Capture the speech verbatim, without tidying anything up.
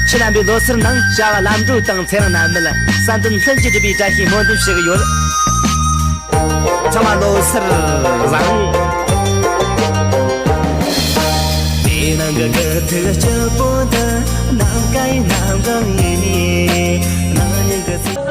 ཁྱེད་རྣམ་པས་ལོ་སར་ནང་བྱ་བ་ལམ་འགྲོ་དང་ཚེ་རིང་རྣམ་མེད་བསམ་དོན་ལྷུན་གྱིས་འགྲུབ་པའི་བཀྲ་ཤིས་སྨོན་འདུན་ཞུ་གི་ཡོད། ཚང་མ་ལོ་སར་བཟང་། དེ་ནང་གི་དགུ་ཐིག་སྐྱིད་པོ་འདི་ནམ་མཁའི་གནམ་གང་ཡིན། ནང་ཉིད་ཀྱི་ཚིག